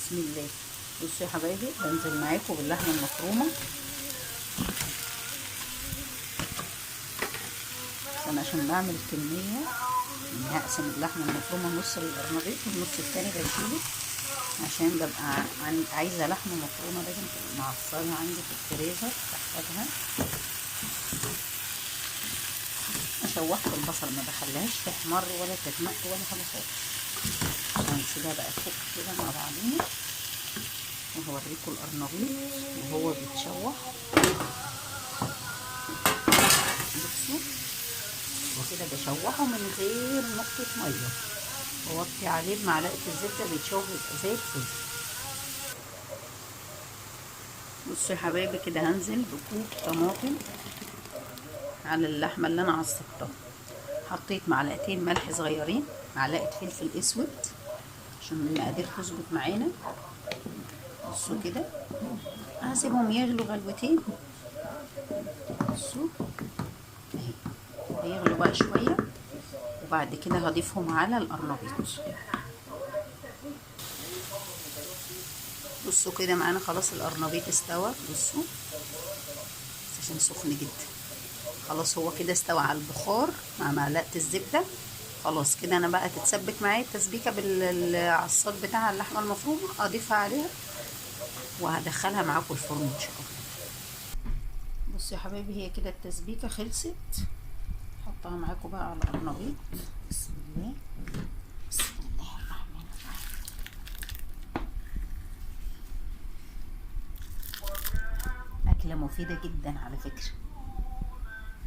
بسم الله. بصوا يا حبايبي، بنزل معاكم باللحمه المفرومه. انا عشان بعمل كمية يعني هقسم اللحمة المفرومه نص للقرنبيط والنص التاني بشيله، عشان ببقى عايزه لحمه مفرومه لازم تبقى معصجه عندي في الفريزر بحتاجها. شوحت البصل، ما بخليهاش تحمر ولا تغمق ولا حاجة خالص، هنسيبها بقى تفك كده مع بعضينا. وهوريكم القرنبيط وهو بيتشوح. بصوا وكده بشوحه من غير نقطة مية، ووطي عليه بمعلقه الزبدة، بيتشوح بيبقى زي الفل. بصوا يا حبايبي كده هنزل بكوب طماطم على اللحمة اللي انا عصقتها. حطيت معلقتين ملح صغيرين، معلقه فلفل اسود عشان المقادير تظبط معانا. بصوا كده هسيبهم يغلوا غلوتين. بصوا اهي هيغلوا بقى شوية، وبعد كده هضيفهم على القرنبيط. بصوا كده معانا خلاص القرنبيط استوى. بصوا عشان سخن جدا، خلاص هو كده استوى على البخار مع معلقه الزبدة. خلاص كده انا بقى تتسبك معايا التسبيكه بالعصاج بتاع اللحمة المفرومه، اضيفها عليها وهدخلها معاكم الفرن ان شاء الله. بصوا يا حبايبي هي كده التسبيكه خلصت، حطها معاكم بقى على القرنبيط. بسم الله، بسم الله الرحمن الرحيم. اكله مفيدة جدا على فكرة،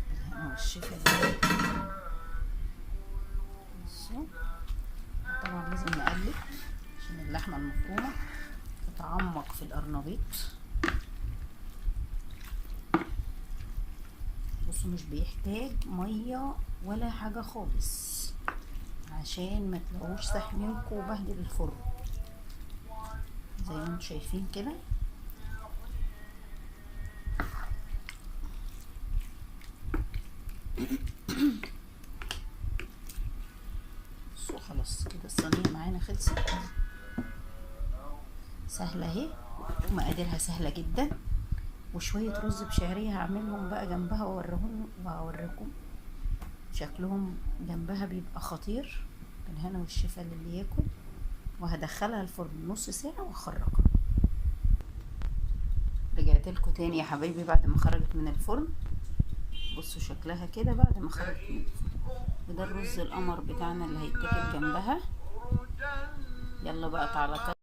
بالهنا والشفا. بصوا طبعا لازم نقلب عشان اللحمة المفرومه تتعمق في القرنبيط. بصوا مش بيحتاج مية ولا حاجة خالص، عشان ما تلاقوش ساح منكم وبهدل الفرن زي ما انتم شايفين كده. بصوا خلاص كده الصينية معانا خلصت، سهلة اهي ومقاديرها سهلة جدا. وشوية رز بشعريه هعملهم بقى جنبها واوريهم واوريكم شكلهم جنبها، بيبقى خطير. بالهنا والشفا للي ياكل. وهدخلها الفرن نص ساعة واخرجها. رجعت لكم تاني يا حبايبي بعد ما خرجت من الفرن. بصوا شكلها كده بعد ما خرجت من الفرن. وده الرز القمر بتاعنا اللي هيتاكل جنبها. يلا بقى تعالى.